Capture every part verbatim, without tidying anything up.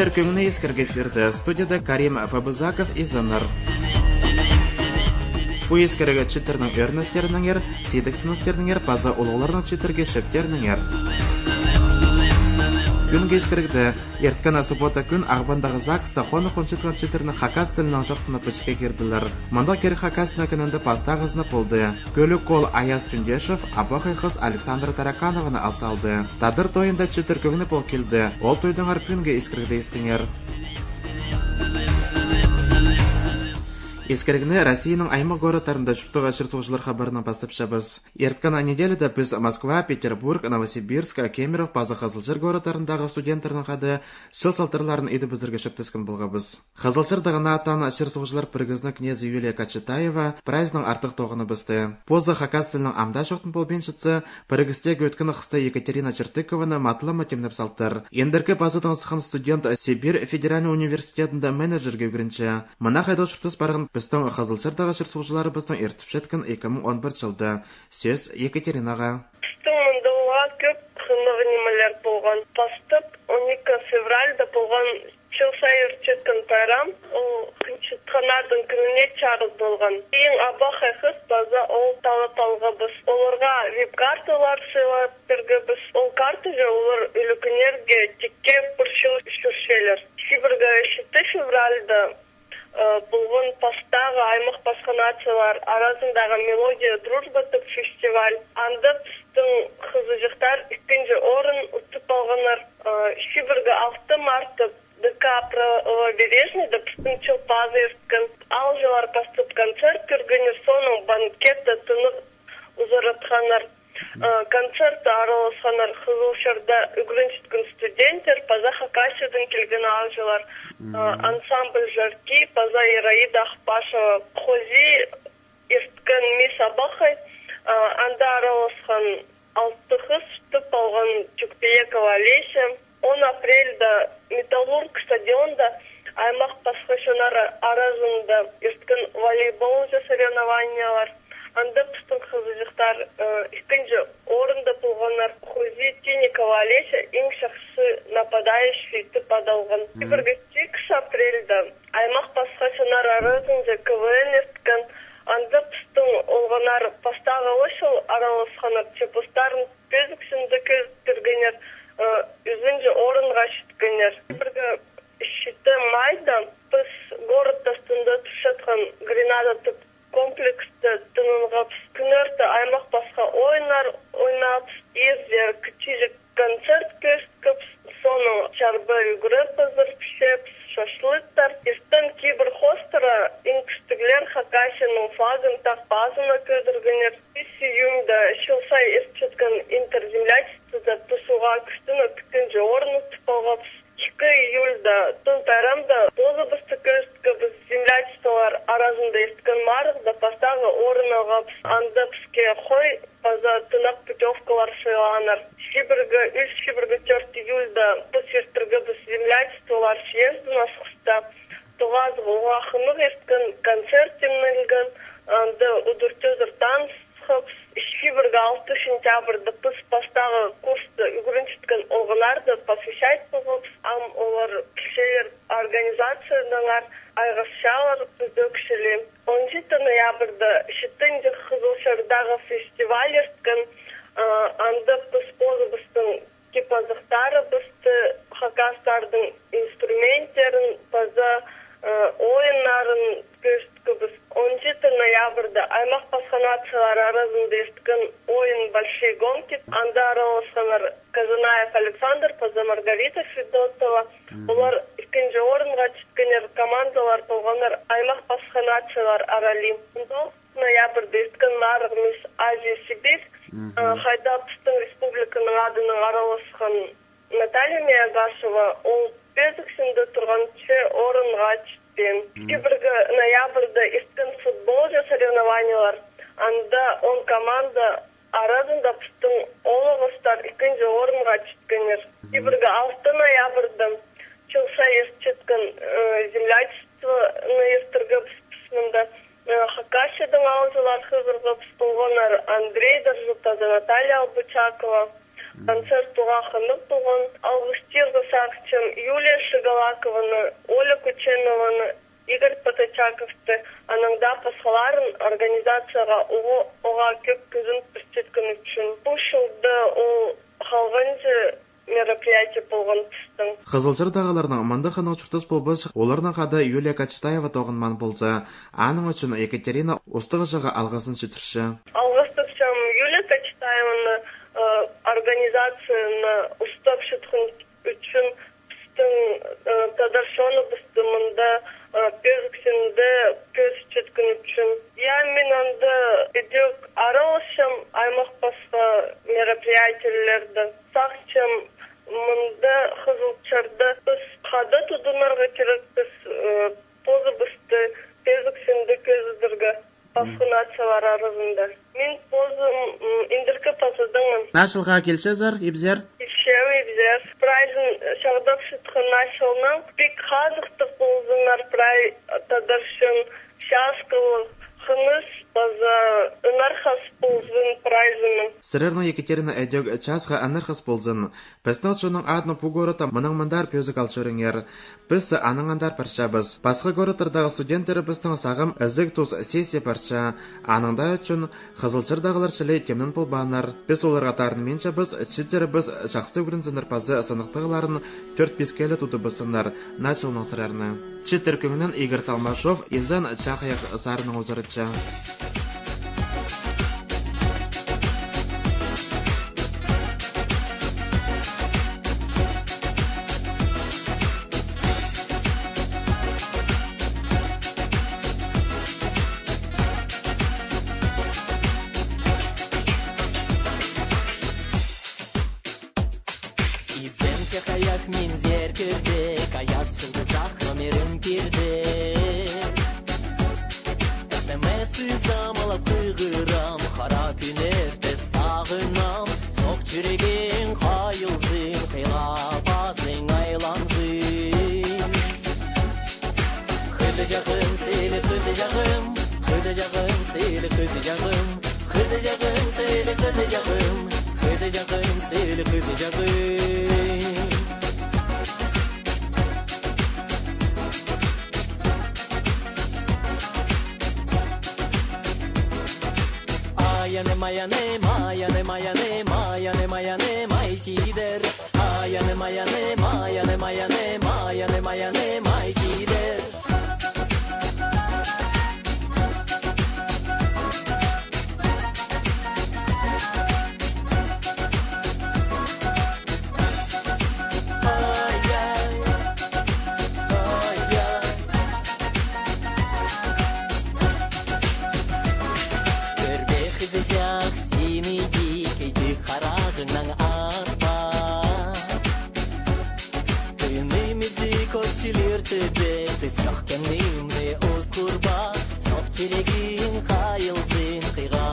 Читір кӧңні искіріг эфирде, студияда Карим Пабызаков. Изеннер. Пу искіріг читірнің ӧріністерінеңер, сидіксіністерінеңер паза улуғларның читірге чӧптерінеңер. Пӱӱнгі искірігде ирткен суббота кӱн Ағбандағы ЗАГСта хонығ хончатхан читірні хакас тілінең чоохтанып пічікке кирділер. Мындағ кирек хакас тілінең кӧнінде пастағызына полды. Кӧлік оол Аяс Тюндешев абахай хыс Александра Тараканованы ал салды. Тадар тойында читір кӧңні пол килді. Ол тойдаңар пӱӱнгі искірігде истіңер. Искірігні Россияның аймах городтарында чуртағ чир-суғҷылар хабарынаң пастапчабыс. Ирткен неделяда піс Москва, Петербург, Новосибирск, Кемерово паза Хызылчар городтарындағы студенттернең хада чыл салтарларын идібізерге чӧптескен полғабыс. Хызылчардағы нааттаң чир-суғҷылар пірігізінің кнезі Юлия Кочетаева прайзынаң артых тоғыныбысты. Позы хакас тілінең ам даа чоохтанып полбинчатса, пірігістегі ӧткін хысты Екатерина Чертыкованы матылама тимнеп салтыр. Индіркі пазыдаң сыххан студент Сибирь федеральный университетінде менеджерге ӱгренче. Мына хайдағ чуртас парған пістің Хызылчардағы чир-суғҷыларыбыстың иртіпчеткен ікі муң он пір чылда. Сӧс Екатеринаға. Пістің мында уғаа кӧп хынығ нимелер полған. Пастап он ікі февральда полған чыл сай иртчеткен пайрам, ол хынчатханнарның кӱніне чарыдылған. Иң абахай хыс паза оол талап алғабыс. Оларға вип-карталар сыйлап пиргебіс. Ол картаҷа олар ӱлӱкӱннерге тикке пір чыл чӧрчелер. Чибіргі читі февральда, э, полған пастағы аймах пасха нациялар аразындағы «Мелодия дружбы» тіп фестиваль. Анда пістің хызыҷахтар ікінҷі орын утып алғаннар. Э, чибіргі алты мартта ДК Правобережныйда пістің чыл пазы ирткен. Аалҷылар пастап концерт кӧргеннер, соонаң банкетті тынағ узаратханнар. Э, концертте араласханнар Хызылчарда ӱгренчеткен студенттер паза Хакасиядаң килген аалҷылар. Э, ансамбль «Жаркий» паза Ираида Ахпашева. Хозии ирткен «Мисс Абахай», э, анда араласхан алты хыс утып алған Тюкпиекова Олеся. Он апрельда «Металлург» стадионда аймах пасхачаннар аразында ирткен волейболҷа соревнованиелер. Анда пістің хызыҷахтар, э, ікінҷі орында полғаннар. Хозии Тинникова Олеся иң чахсы нападающий тіп адалған. Чибіргі сигіс апрельда аймах пасхачаннар аразында КВН ирткен. Анда пістің олғаннар пастағы ла чыл араласханнар, че постарын пӧзік синде кӧзіт пиргеннер, э, ӱзінҷі орынға читкеннер. Чибіргі читі майда піс город тастында турчатхан «Гренада» тіп комплекста тынанғабыс. Кӱнӧрте аймах пасха ойыннар ойнабыс, ирзер кічіҷек концерт кӧзіткебіс, соонаң чарба ӱгре пызырчабыс, шашлыктар. Иртен кибір хоостыра иң кӱстіглер Хакасияның флагын тағ пазына кӧдіргеннер. Пис июньда чыл сай иртчеткен «Интерземлячествода» піс уғаа кӱстеніп ікінҷі орын утып алғабыс. Ікі июльда Тун пайрамда позыбысты кӧзіткебіс. Землячестволар аразында ирткен марығда пастағы орын алғабыс. Анда піске хой паза тынағ путёвкалар сыйлааннар. Чибіргі ӱс, чибіргі тӧрт июльда піс иртіргебіс землячестволар съездін Асхыста. Тоғазығ уғаа хынығ ирткен, концерт тимнелген, анда удур-тӧзір таныс хабыс. Чибіргі алты сентябрьда піс пастағы курста ӱгренчеткен олғаннарды посвящать полғабыс. Ам олар килчелер организациядаңар, айғасчалар піс ӧк чіли. Он читі ноябрьда читінҷі Хызылчардағы фестиваль ирткен, а, анда піс позыбыстың кип-азахтарыбысты, хакастардың инструменттерін паза, э, ойыннарын кӧзіткебіс. Он читі ноябрьда аймах пасха нациялар аразында ирткен ойын «Большие гонки». Анда араласханнар Казанаев Александр паза Маргарита Федотова. Олар ікінҷі орынға читкеннер, командалар полғаннар аймах пасха нациялар аралии. Ноябрьда ирткен марығ «Мисс Азия Сибирь», э, хайда пістің республиканың адынаң араласхан Наталья Миягашева, ол пӧзік синде турған че орынға читпеен. Чибіргі ноябрьда ирткен футболҷа соревнованиелер, анда он команда аразында пістің оолағастар ікінҷі орынға читкеннер. Чибіргі алты ноябрьда чыл сай иртчеткен, э, землячествоны иртіргебіс піс мында. Э, Хакасиядаң аалҷылар хығырғабыс полғаннар: Андрей Доржутаза, Наталья Албычакова. Концерт уғаа хынығ полған. Алғыстирға сағынчам Юлия Шагалакованы, Оля Кученованы, Игорь Поточаковты, анаң даа пасхаларын организацияға уғаа, уғаа кӧп кӧзен пірчеткен ӱчӱн. Пу чылда ол халғанҷы мероприятие полған пістің. Хызылчардағыларның мында хынығ чуртас полбасчых, оларнаң хада Юлия Кочетаева тоғынмаан полза. Аның ӱчӱн Екатерина устағҷыға алғызын читірче. Алғыстапчам Юлия Кочетаеваны, э, организацияны устапчатхан ӱчӱн, пістің, э, тадар чоныбысты мында, э, пӧзік синде кӧзітчеткен ӱчӱн. Я, мин анда ідӧк араласчам, аймах пасха мероприятиелерде. Сағынчам, мында Хызылчарда піс хада тудынарға кирекпіс, э, позыбысты пӧзік синде кӧзідерге пасха нациялар аразында. Мин позым, м, индіркі пазыдаңмын. Наа чылға килчезер ибзер? Килчем ибзер. Прайзын чағдапчатхан наа чылнаң пик хазыхтығ ползыннар прай тадар чон, часкалығ, хыныс паза ынархас ползын прайзының. Сірернің, Екатерина, ідӧк часха ынархас ползын. Пістің чонның адынаң пу городта мынаң мындар пӧзік ал чӧріңер. Піс анаң андар парчабыс. Пасха городтардағы студенттерібістің сағам ізіг тус сессия парча. Анаң даа ӱчӱн Хызылчардағылар чіли тимнен полбааннар. Піс оларға тарынминчабыс, чииттерібіс чахсы ӱгрензіннер паза сыныхтағыларын тӧрт-пис киле тудыбызыннар. Наа чылнаң сірерні. Чииттер кӧңнінең. Игорь Толмашов, Изан, Чахайах сарыннаң узаратча. Изен, Чахайах, минзер кӧрдек, аяс чылдызах номерін пирдек. СМС ызам алып хығырам, хара кӱннерні сағынам. Соох чӱрегің хайылзын, хыйға пазың айланзын. Хызыҷағым, сіліг хызыҷағым, хызыҷағым, сіліг хызыҷағым, хызыҷағым, сіліг хызыҷағым, хызыҷағым, сіліг хызыҷағым. Ай аным, ай аным, ай аным, ай аным, ай аным, ай аным, ай тидір. Ай аным, ай аным, ай аным, ай аным, ай аным, ай аным, ай тидір. Кӧрбе, хызыҷах, син иди, кӧдік харағыңнаң атпа. Тынымызы кӧчілер тіде, тыс чох кемнімді узғурба. Соох чӱрегің хайылзын, хыйға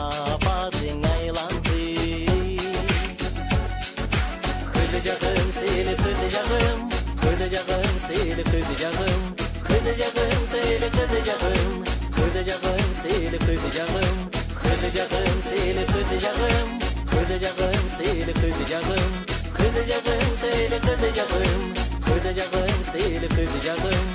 пазың айланзын. Хызыҷағым, сіліг хызыҷағым, хызыҷағым, сіліг хызыҷағым, хызыҷағым, сіліг хызыҷағым, хызыҷағым, сіліг хызыҷағым, хызыҷағым, сіліг хызыҷағым, хызыҷағым, сіліг хызыҷағым, хызыҷағым, сіліг хызыҷағым, хызыҷағым, сіліг хызыҷағым.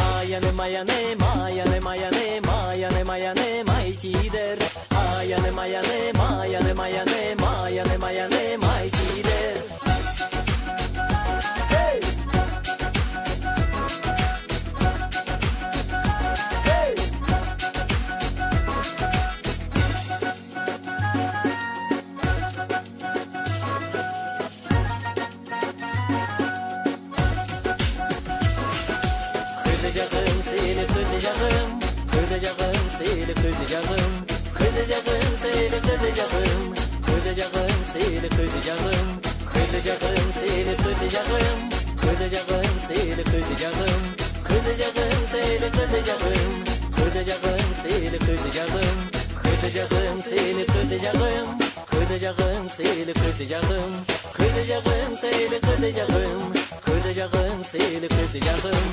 Ай аным, ай аным, ай аным, ай аным, ай аным, ай аным, ай тидір. Ай аным, ай аным, ай аным, ай аным, ай аным, ай аным, ай тидір. Хызыҷағым, сіліг хызыҷағым, хызыҷағым, сіліг хызыҷағым, хызыҷағым, сіліг хызыҷағым, хызыҷағым, сіліг хызыҷағым, хызыҷағым, сіліг хызыҷағым, хызыҷағым, сіліг хызыҷағым, хызыҷағым, сіліг хызыҷағым, хызыҷағым, сіліг хызыҷағым, хызыҷағым, сіліг хызыҷағым, хызыҷағым, сіліг хызыҷағым, хызыҷағым, сіліг хызыҷағым, хызыҷағым, сіліг хызыҷағым.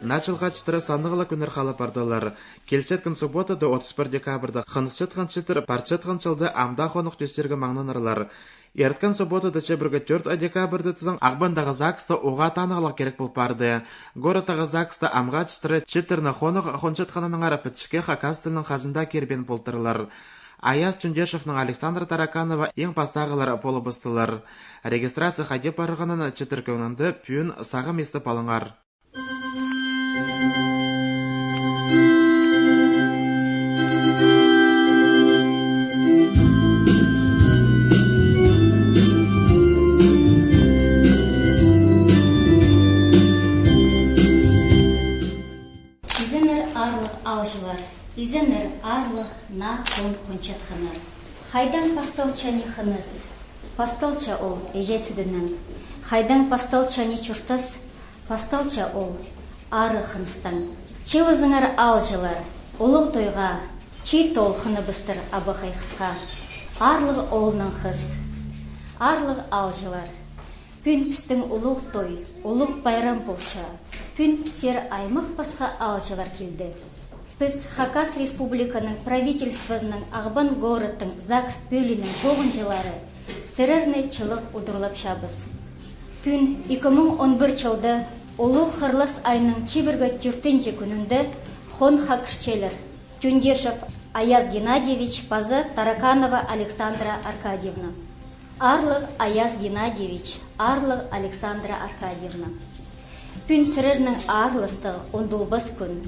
Наа чылға читіре саннығ ла кӱннер халып пардылар. Килчеткен субботада, отыс пір декабрьда, хынысчатхан читіре парчатхан чылда ам даа хонох тӧстирге маңнанарлар. Ирткен субботада, чибіргі тӧрт декабрьда тізең, Ағбандағы ЗАГСта уғаа танығлығ кирек пол парды. Городтағы ЗАГСта амға читіре читірні хонох хончатханнаңар пічікке хакас тілінең хаҷан даа кирбеен полтырлар. Аяз Чундешевнең Александра Тараканова иң пастағылар полыбыстылар. Регистрация хайди парғанын читір кӧңнінде пӱӱн сағам истіп алыңар. Изеннер, аарлығ аалҷылар, изеннер, аарлығ наа хон хончатханнар. Хайдаң пасталча ни хыныс? Пасталча ол іҷе сӱдінең. Хайдаң пасталча ни чуртас? Пасталча ол арығ хыныстаң. Чыылызыңар, аалҷылар, улуғ тойға, чиит ол хыныбыстыр абахай хысха. Аарлығ оолнаң хыс. Аарлығ аалҷылар. Пӱӱн пістің улуғ той, улуғ пайрам полча. Пӱӱн піссер аймах-пасха аалҷылар килді. Піс Хакас Республиканың правительствозының Ағбан городтың ЗАГС пӧлиинің тоғынҷылары сірерні чылығ удурлапчабыс. Пӱӱн, ікі муң он пір чылда, улуғ хырлас айның чибіргі тӧртінҷі кӱнінде, хонха кірчелер Чундешев Аяз Геннадьевич паза Тараканова Александра Аркадьевна. Аарлығ Аяз Геннадьевич, аарлығ Александра Аркадьевна. Пӱӱн сірернің аарластығ, ундулбас кӱн.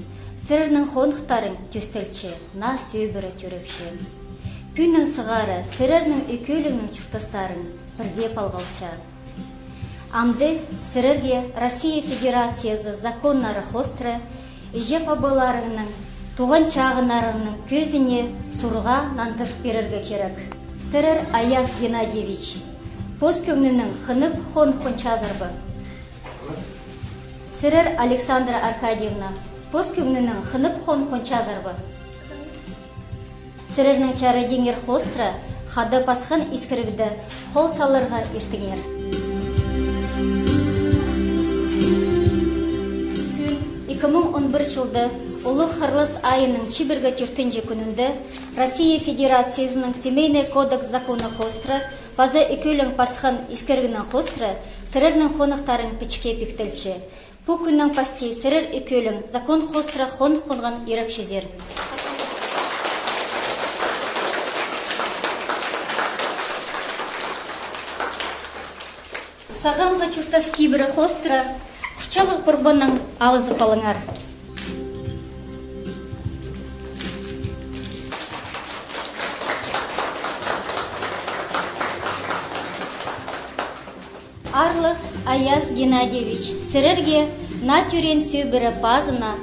Сірернің хонхтарың тӧстелче, наа сӧбіре тӧрепче. Пӱӱннең сығара сірернің ікӧлеңнің чуртастарың пірдее палғалча. Амды сірерге Россия Федерациязы законнары хоостыра іҷе-пабаларыңның, туған чағыннарыңның кӧзіне сурығ нандырып пирерге кирек. Сірер, Аяз Геннадьевич, пос кӧңнінең хынып хон хончазар ба? Сірер, Александра Аркадьевна, пос кӧңнінең хынып хон хончазар ба? Сірернің чарадииңер хоостыра хада пасхан искірігде хол саларға иртіңер. Пӱӱн, ікі муң он пір чылда, улуғ хырлас айының чибіргі тӧртінҷі кӱнінде, Россия Федерациязының Семейный кодекс законы хоостыра паза ікӧлең пасхан искірігнің хоостыра сірернің хонхтарың пічікке пиктелче. Пу кӱннең пасти сірер ікӧлең закон хоостыра хон хонған ирепчезер. Сағамғы чуртас кибірі хоостыра хурчалығ пурбанаң алызып алыңар. Аарлығ Аяз Геннадьевич, сірерге наа тӧреен сӧбіре пазына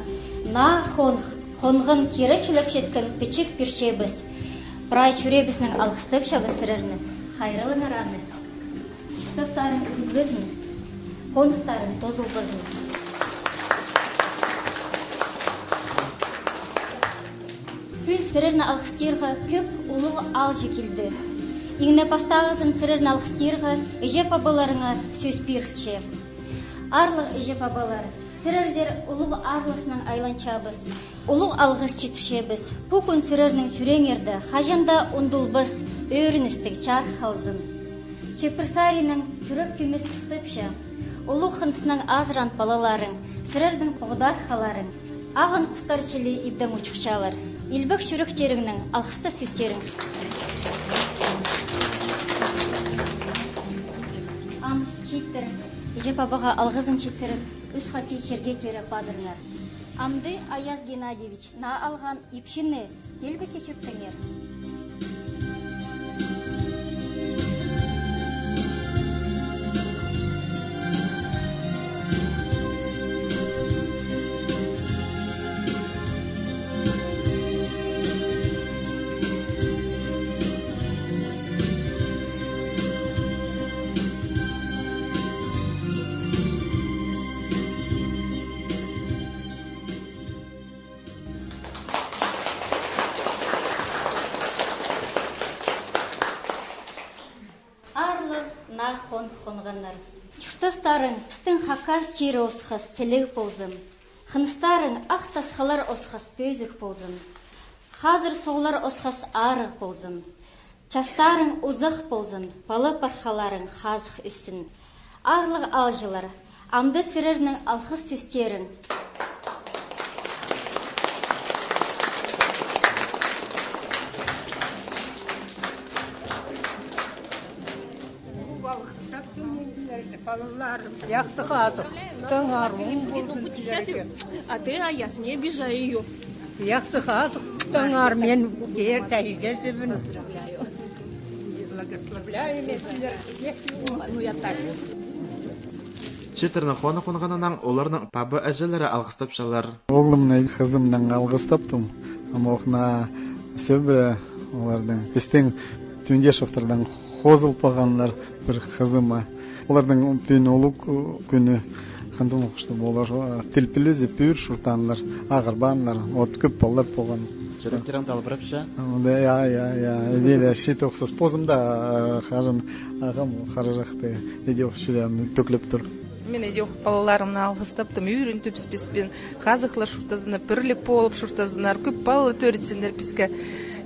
наа хонх хонған кире чӱлепчеткен пічік пирчебіс. Прай чӱреебістең алғыстапчабыс сірерні. Хайраллаңар аны. Чуртастарың ӱзӱлбезін, хонхтарың тозылбазын. Пӱӱн сірерні алғыстирға кӧп улуғ аалҷы килді. Иң не пастағызын, сірерні алғыстирға іҷе-пабаларыңа сӧс пирілче. Аарлығ іҷе-пабалар, сірерзер улуғ аарластаң айланчабыс. Улуғ алғыс читірчебіс. Пу кӱн сірернің чӱрееңерде хаҷан даа ундулбас ӧріністіг чарых халзын. Чепір саринаң чӱрек кӧмес хыстапча. Улуғ хыныстаң азыраан палаларың, сірернің поғдархаларың, ағын хустар чіли ибдең учухчалар. Илбек чӱректеріңнең алғыстас сӧстерің. Ам читір, іҷе-пабаға алғызын читіріп, ӱс хати чирге теере пазырыңар. Амды, Аяз Геннадьевич, наа алған ипчіні теелбекке чӧптеңер. Аарлығ наа хон хонғаннар. Тастарың пістің Хакас чирі осхас сіліг ползын. Хыныстарың ах тасхыллар осхас пӧзік ползын. Хазыр суғлар осхас арығ ползын. Частарың узах ползын, пала-пархаларың хазых ӧссін. Аарлығ аалҷылар, амды сірернің алғыс сӧстерің. Палаларым. Яхсы хазых. Таңар оң ползын силерге. А ты, Аяс, не обижай её. Яхсы хазых. Таңар мен кер тайгазыбын. Благословляю мен силерге. Ну, я так. Читірнің хоны хонғаннаң оларның паба-іҷелері алғыстапчалар. Оолымны, хызымны алғыстаптым. Ам ох на сӧбіре оларның пістің Тюндешевтердең хозыл пағаннар пір хызыма. Оларның пӱӱн улуғ кӱні. Хандым ох, чтобы олар, а, тіл пілізі пӱӱр шуртааннар, ағырбааннар, от кӧп палалар поған. Чӱректерің талбырапча? Да, я, я, я. Иди ле, шит охсас позым да, а, хаҷан ағам харарахты, иди ох чӱреем тӧклеп тур. Мин иди ох палаларымны алғыстаптым, ӱрін тӱпіспеспен, хазыхлар шуртазыннар, пірлік полып шуртазыннар, кӧп палалар тӧрітсіннер піске.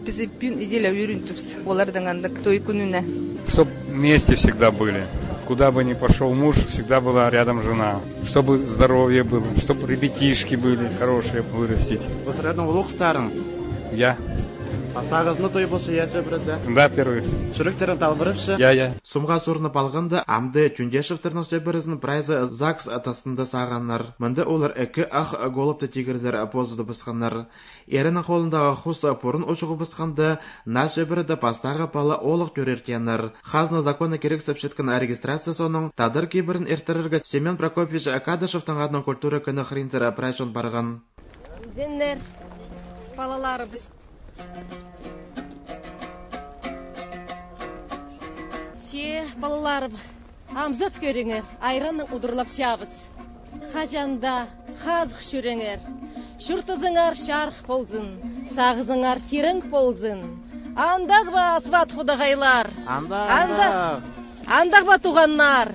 Піс пӱӱн иди ле ӱрін тӱпіс оларның андағ той кӱніне. Чтоб вместе всегда были. Куда бы ни пошёл муж, всегда была рядом жена. Чтобы здоровье было, чтоб ребятишки были хорошие вырастить. Пу сірернің улуғ хыстарың? Я. Пастағызына той полча, я, сӧбіреде? Да, первый. Чӱректерің талбырапча? Я, я. Сумға сурынып алғанда, амды Тюндешевтернің сӧбірезін прайзы ЗАГС тастында сағаннар. Мында олар ікі ах голубьты тигірлер позыдыбысханнар. Иреннің холындағы хус пурун учуғыбысханда, наа сӧбіреде пастағы пала оолах тӧриртеннер. Хазна законы кирексіп читкен регистрация соонаң тадар кибірін иртірерге Семён Прокопьевич Кадышевтің адынаң культура кіні хыринзар прай чон парған. Идіңер, палаларыбыс. Че, палаларым, амзап кӧріңер, айраннаң удурлапчабыс. Хаҷан даа хазых чӧріңер. Чуртазыңар чарых ползын, сағызыңар тирең ползын. Андағ ба, сват-худағайлар? Андағ, андағ. Андағ ба, туғаннар?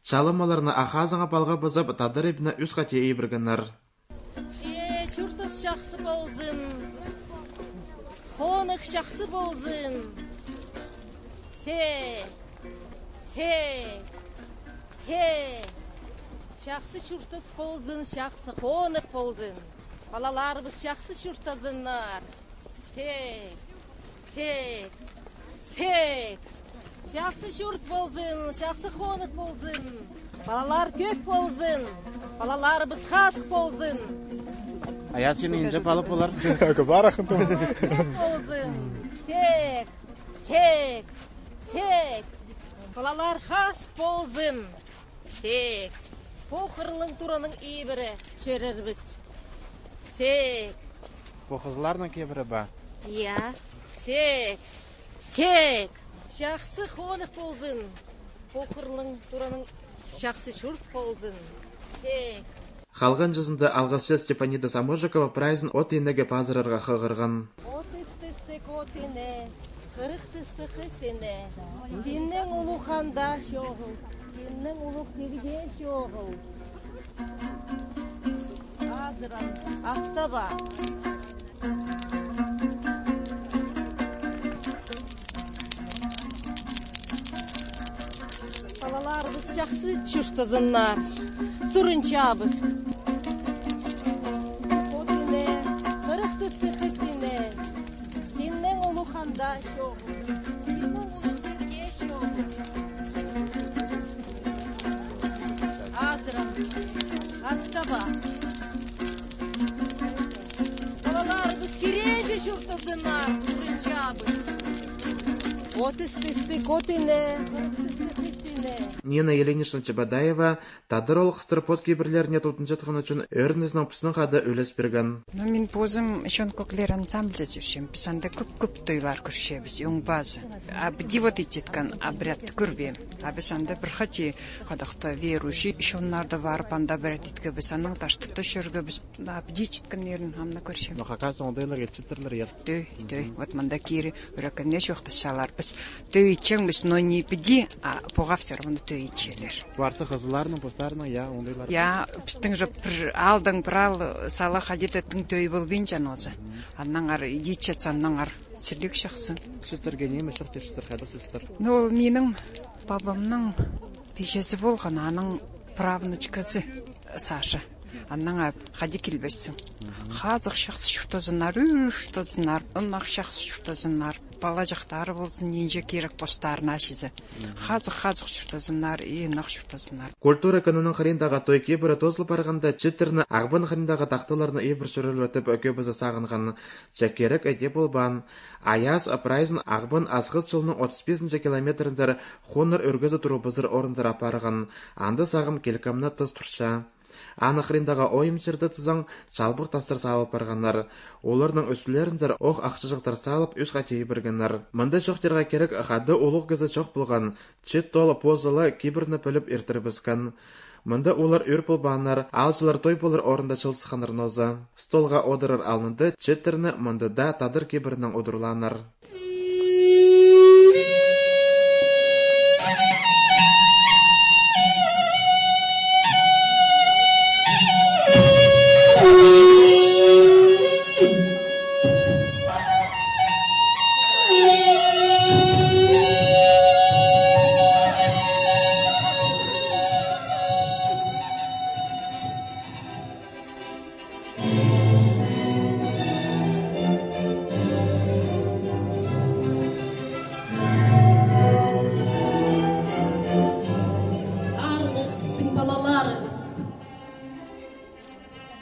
Чалымаларны ах хазыңа палғабызып, тадар ибні ӱс хати ибіргеннер. Че, чуртас чахсы ползын, хоных чахсы ползын. Се, се, се. Чахсы чуртас ползын, чахсы хоных ползын. Палаларыбыс чахсы чуртазыннар. Сек, сек, сек. Чахсы чурт ползын, чахсы хоных ползын. Палалар кӧп ползын. Палаларыбыс хазых ползын. Ая, синің нинҷе пала полар? Кӧп арахын тум. Кӧп ползын. Сек, сек, сек. Палалар хазых ползын. Сек. Похырлың тураның ибіре чӧрербіс. Сек. Пу хызылларның кибірі ба? Я. Сек. Сек. Чахсы хоных ползын. Похырлың тураның чахсы чурт ползын. Сек. Халған чазында алғысчы Степанида Саможикова прайзын от инеге пазырарға хығырған. От істестіг от ине, хырых тістіг хыс ине, синнең улуғ ханда чоғыл, синнең улуғ тигде чоғыл. Азыран, астаба. Палаларыбыс чахсы чуртазыннар. Сурынчабыс. От ине, хырых тістіг хыс ине, синнең улуғ ханда чоғыл, синнең улуғ тигде чоғыл. Азыран, астаба. Палаларыбыс киренҷе чуртазыннар, сурынчабыс. От істестіг от ине, хырых тістіг хыс ине. Нина Ильинична Чебодаева тадар оол-хыстар пос кибірлеріне тудынчатхан ӱчӱн ӧрінізінең пістің хада ӱлес пирген. Ну, мин позым «Чон кӧглері» ансамбльде чӧрчем. Піс анда кӧп-кӧп тойлар кӧрчебіс, ӧң пазы. А піди вот итчеткен обряд кӧрбеем. А піс анда пір хати ходахта верующий чоннарда парып, анда обряд иткебіс. Анаң таштып та чӧргебіс. А піди итчеткеннерін ам на кӧрчем. Но хакас оңдайлар итчеттірлер, я? Тӧӧй, тӧӧй. Вот мында кире ӱрекеннер чоохтасчалар. Піс тӧӧй итчеңміс, но не піди, а поға Мыны тӧӧй итчелер. Парсы хызылларның, постарының, я, оңдайлар. Я, пістің же пір аалдаң пір аал сала хайди-да тың тӧӧй полбинча нооза. Аннаңар итчетсе, аннаңар сіліг чахсы. Сӧстерге ниме чоохтирзар, хайдағ сӧстер? Ну, ол минің пабамның пиҷезі полған, аның правнучказы Саша. Аннаң ап, хайди килбессің. Хазых чахсы чуртазыннар, ӱр чуртазыннар, ынах чахсы чуртазыннар. Палаҷахтары ползын, нинҷе кирек постарына чізе. Хазых, хазых чуртазыннар, и ынах чуртазыннар. Культура кӱнінің хыриндағы той кибірі тоозыл парғанда, чииттерні, Ағбан хыриндағы тахталарны ибіре чӧрерлер тіп кӧбізі сағынған. Че кирек іди полбаан. Аяс прайзын Ағбан Асхыс чолының отыс пизінҷі километрінзер хонар ӧргезі турыбызар орынзар апарған. Анда сағам килкімні тыс турча. Аның хыриндағы ойым чирде тізең, чалбах тастар салыл парғаннар. Оларның ӱстӱлерінзер ох ахчаҷахтар салып, ӱс хати ибіргеннер. Мында чоохтирға кирек, хада улуғ кізі чох полған. Чиит тол позы ла кибірні піліп иртірібіскен. Мында олар ӱр полбааннар, аалҷылар той полар орында чыл сыхханнар нооза. Столға одырар алнында чииттерні мында даа тадар кибірінең удурлааннар. Аарлығ пістің палаларыбыс.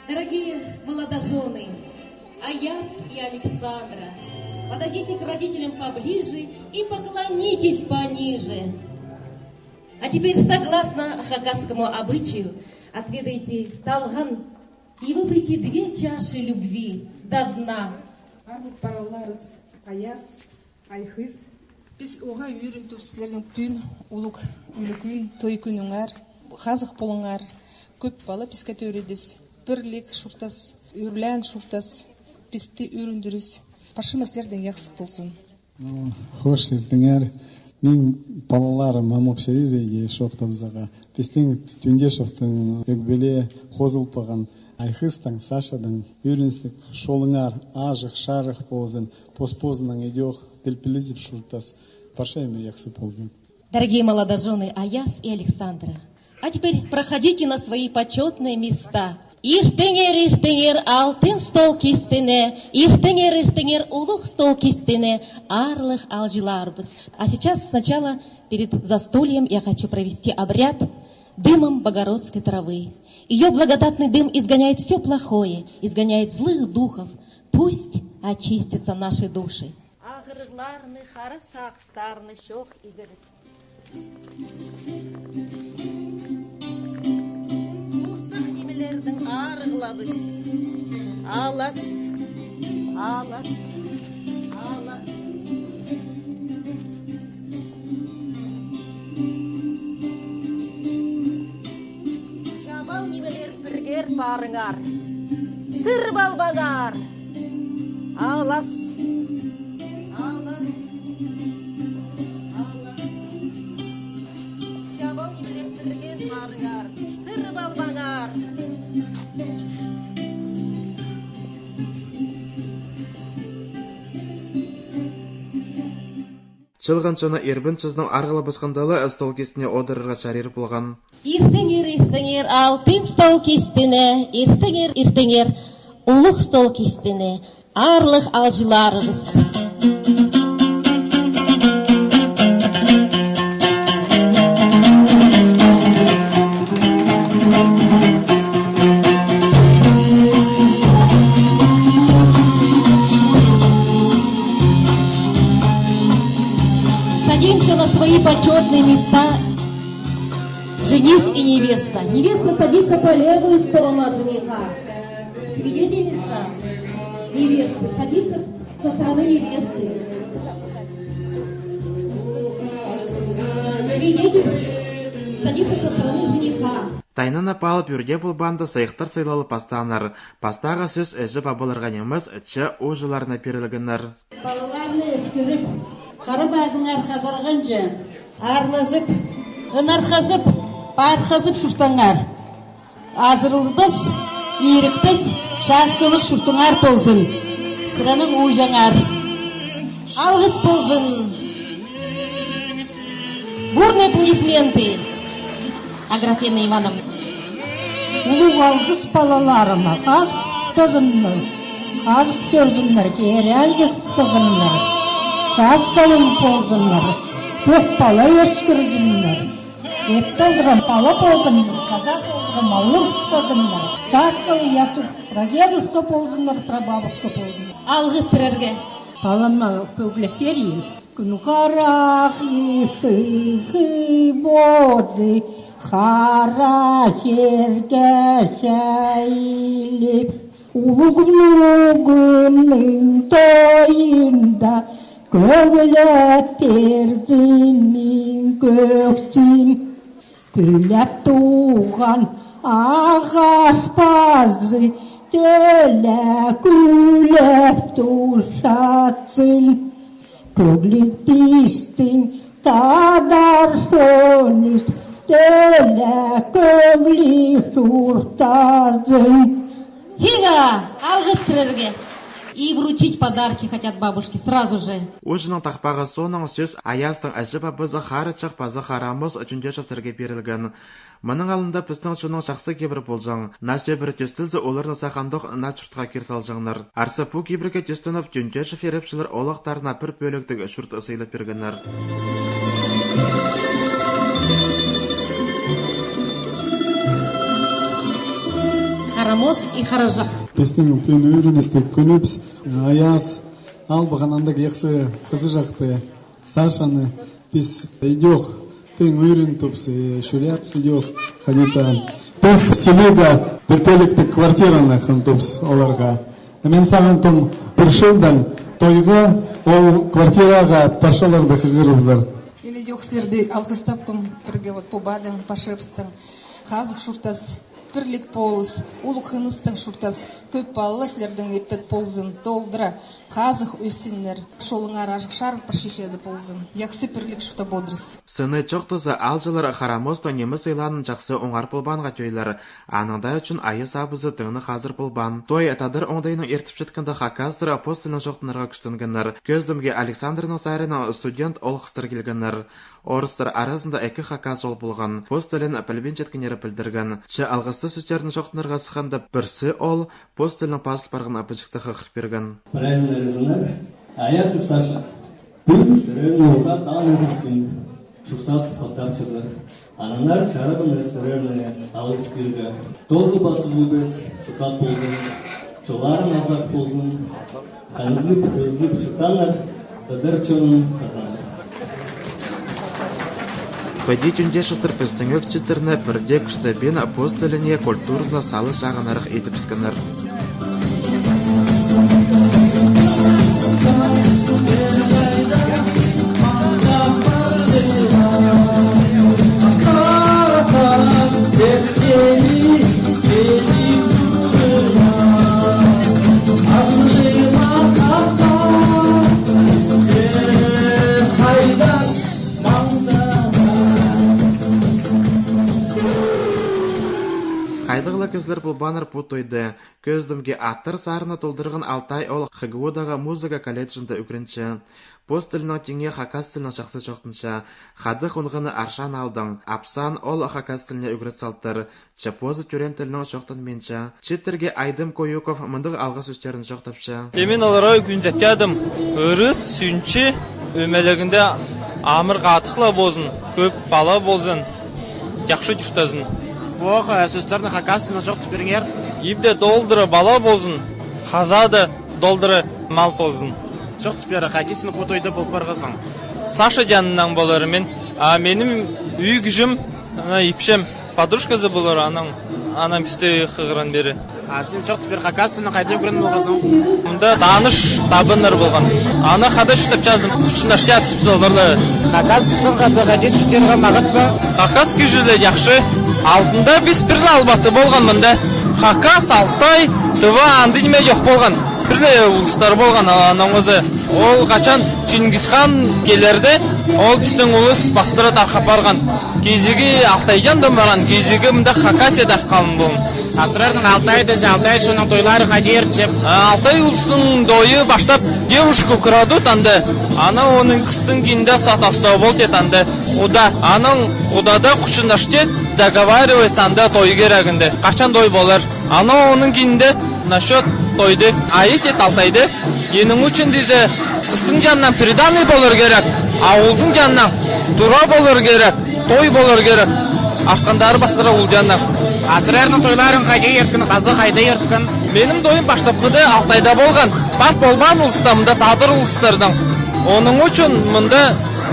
Дорогие молодожёны, Аяс и Александра, подойдите к родителям поближе и поклонитесь пониже. А теперь, согласно хакасскому обычаю, отведайте талған и выпейте две чаши любви до дна. Аарлығ палаларыбыс Аяс, Айхыс. Піс уғаа ӧріндім сірернің пӱӱн улуғ ӱлӱкӱн, той кӱніңер. Хазых полыңар, кӧп пала піске тӧредіс. Пірліг чуртас, ӱрлеен чуртас пісті ӧріндіріс. Парча ниме сірердең яхсы ползын. Ну, хош иртіңер. Мин палаларым мамох чарир, иди чоохтабызарға. Пістің тӱнде чоохтың ӧгбеле хозыл парған Айхыстаң, Сашадаң. Ӧріністіг чолыңар аҷах-чарых ползын, пос-позынаң идӧк тіл пілізіп чуртас. Парча ниме яхсы ползын. Дорогие молодожёны Аяс и Александра, а теперь проходите на свои почётные места. Иртеңер, иртеңер, алтын стол кистіне, иртеңер, иртеңер, улуғ стол кистіне, аарлығ аалҷыларыбыс. А сейчас сначала перед застольем я хочу провести обряд дымом богородской травы. Её благодатный дым изгоняет всё плохое, изгоняет злых духов. Пусть очистятся наши души. Ағырығларны, хара сағыстарны чох игеріс. Ортых нимелернің арығлабыс. Алас, алас, алас. Чабал нимелер піргер парыңар. Сырып албаңар. Алас. Алас. Алас. Чабал нимелер піргер парыңар. Сырып албаңар. Чылған чонны ирбін чозының арғылабысханда ла стол кистіне одырарға чарир полған. Иртеңер, иртеңер, алтын стол кистіне, иртеңер, иртеңер, улуғ стол кистіне, аарлығ аалҷыларыбыс. Садимся на свои почётные места. Жених и невеста. Невеста садится по левую сторону от жениха. Свидетельница невесты садится со стороны невесты. Свидетель садится со стороны жениха. Тайнанып алып, ӱрде полбаанда сыйыхтар сыйлалып пастааннар. Пастағы сӧс іҷе-пабаларға нимес, че ууҷаларына пирілгеннер. Палаларны ӧскіріп, хара пазыңар хазырғанҷа, аарлазып, Ынархазып, пархазып чуртаңар. Азырылбас, ирікпес, часкалығ чуртыңар ползын. Сірернің ууҷаңар. Алғыс ползын. Бурные аплодисменты, Аграфена Ивановна. Улуғ алғыс, палаларыма. Хазых чуртазыннар, хазых чӧрзіннер, кирек чуртазыннар, часкалығ ползыннар, кӧп пала ӧскірзіннер. Ӧп толдырған пала ползын, хаза толдырған маллығ чуртазыннар, часкалығ, яхсы прадедушка ползыннар, прабабушка ползыннар. Алғыс сірерге. Палама кӧглеп пирим. Кӱн хараххы, сыххы полды, хара чирге чайылып. Улуғ внугымның тойында кӧглеп пирзін мин кӧксім. Кӱлеп туған ағас пазы, тіле кӱлеп турчатсын. Кӧглиг пістің тадар чоныс, тіле кӧглиг чуртазын. Хиға, алғыс сірерге. И вручить подарки хотят бабушке сразу же. Ууҷаның тахпағы соонаң сӧс Аястың іҷе-пабазы Харачых паза Харамос Тюндешевтерге пирілген. Мының алнында пістің чонның чахсы кибірі полҷаң. Наа сӧбіре тӧстелзе, оларны сах андох наа чуртха кир салҷаңнар. Арса пу кибірге тӧстеніп, Тюндешев ирепчілер олахтарына пір пӧліктіг чурт сыйлап пиргеннер. Харамос и Харачых. Пістің пӱӱн ӱгреністіг кӱнібіс. Аяс албаған андағ яхсы хызыҷахты Сашаны. Піс ідӧк тең ӱгреніп тупс, э, чӧрчебіс ідӧк. Хайди-да піс селееге пір пӧліктіг квартираны хынтупс оларға. Мин сағынтым, пір чылдаң тойға ол квартираға парчаларды хығырыбызар. Мин ідӧк сірерні алғыстаптым, пірге вот пабадаң, пабазыбыстаң. Хазых чуртас, пірлік полыс, улуғ хыныстаң чуртас, кӧп палалар сірернің иптет ползын, толдыра хазых ӧссіннер, чолыңар аҷах чарых пар чиҷеде ползын. Яхсы пірлік чуртап одырза. Сыны чоохтаза, аалҷылар Харамостың ниме сыйлаанын чахсы оңар полбаанға тӧӧйлер. Аның даа ӱчӱн Аяс абызы тың на хазыр полбаан. Той тадар оңдайынаң иртіп чатканда, хакастар пос тілінең чоохтанарға кӱстенгеннер. Кӧзідімге, Александрнаң Сариннаң студент олғастар килгеннер. Орыстар аразында ікі хакас ол полған. Пос тілін пілбинчеткеннері пілдірген. Че алғыстығ сӧстерін чоохтанарға сыхханда, пірсі ол пос тілінең пазыл парған пічікті хығыр пирген. Правильный знак. Аяс и Саша. Пӱӱн сірерні уғаа таныхтап кӧрдім. Чуртас пастапчазар. Аннаңар чарағаннар сірерні алғыстирға. Тоозылбас, ӱзілбес чуртас ползын. Чолларың азах ползын. Хынызып, хызып чуртаңар, тадар чонын хазаңар. Піди Тюндешевтер пістің ӧк чииттерні пірдее кӱстебин, пос тіліне, культуразына сала чағынарах идібіскеннер. Хайдағ ла кізілер полбааннар пу тойда. Кӧзідімге, Аттар сарыны толдырған Алтай ол ХГУ-дағы музыка колледжінде ӱгренче. Пос тілінең тиңе хакас тілінең чахсы чоохтанча. Хада хонғаны Аршан аалдаң. Апсаан ол хакас тіліне ӱгрет салтыр. Че позы тӧреен тілінең чоохтанминча. Чииттерге Айдым Коюков мындағ алғыс сӧстерін чоохтапча. Че мин оларға кӱн септедім. Ырыс, сӱнчі, ӧмелегінде амыр хатых ла ползын, кӧп пала ползын, чахсы чуртазын. Пу, э, сӧстерні хакас тілінең чоохтап пиріңер. Ибде толдыра пала ползын, хазада толдыра мал ползын. Чоохтап пир, хайди син пу тойда пол парғазың? Саша чаныннаң поларым мин. А минің ӱгӱҷем, ана, ипчем, подружказы полар, анаң, анаң пісті хығырған пеер. А син чоохтап пир, хакас тілін хайда ӱгреніп алғазың? Мында таныш табыннар полған. Аны хада чуртапчадым, хучуннашчадыс піс оларла. Хакас кізі хада хайди чуртирға маңат па? Хакас кізі ле чахсы. Алтында піс пір ле Албатта полған мында. Хакас, Алтай, Тыва, андағ ниме чох полған. Пір ле улустар полған, а, анаң оза. Ол хачан Чингисхан килерде, ол пістің улус пастыра тархап парған. Кизігі Алтайҷаңнаң парған, кизігі мында Хакасияда халған полған. Азырарның Алтайда же, Алтай чонның тойлары хайди иртче? А, Алтай улустың тойы паштап девушка кіреді анда. Анаң оның хыстың киинде сатастау полча анда. Худа. Анаң худада хучынча договариваться анда той кирегінде. Хачан той полар. Анаң оның киинде насчёт тойды. Айыт ит Алтайды. Ниң ӱчӱн тізе, хыстың чаннаң приданый полар кирек, а оолдың чаннаң тура полар кирек, той полар кирек. Арғаннары пастыра ол чаннаң. Азырарның тойларын хайди ирткен, паза хайда ирткен? Минің тойым паштапхыда Алтайда полған. Пар полбаан улуста, мында тадар улустардаң. Оның ӱчӱн мында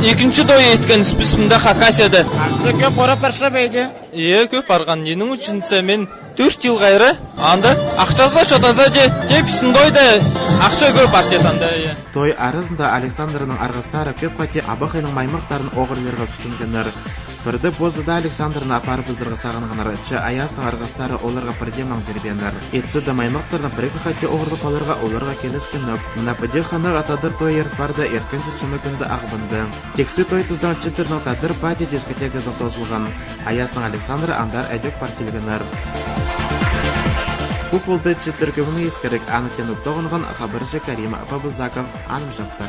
ікінҷі той иткенбіс піс мында Хакасияда. Акция кӧп орап парча ба иди? Е, кӧп парған. Ниң ӱчӱн тізе, мин тӧрт чыл хайры анда ахчазы ла чоохтаза, че, че пістің тойда ахча кӧп парча анда, е. Той аразында Александрның арғыстары кӧп хати абахайның маймахтарын оғырлирға кӱстенгеннер. Пірде позыда Александрны апарыбызарға сағынғаннар, че Аястың арғыстары оларға пірдее маң пирбееннер. Итсе дее маймахтарны пір-ікі хати оғырлап аларға оларға киліскеннер. Мына піди хынығ тадар тойы ирт парды, ирткен чечеме кӱнде Ағбанда. Тиксі той тізең чииттернің тадар пати дискотеказы тоозылған. Аястың Александры андар ідӧк пар килгеннер. Пу полды чииттер кӧмені искірік, аны теңеп тоғынған хабарҷы Карим Пабылзаков. Анымҷохтар.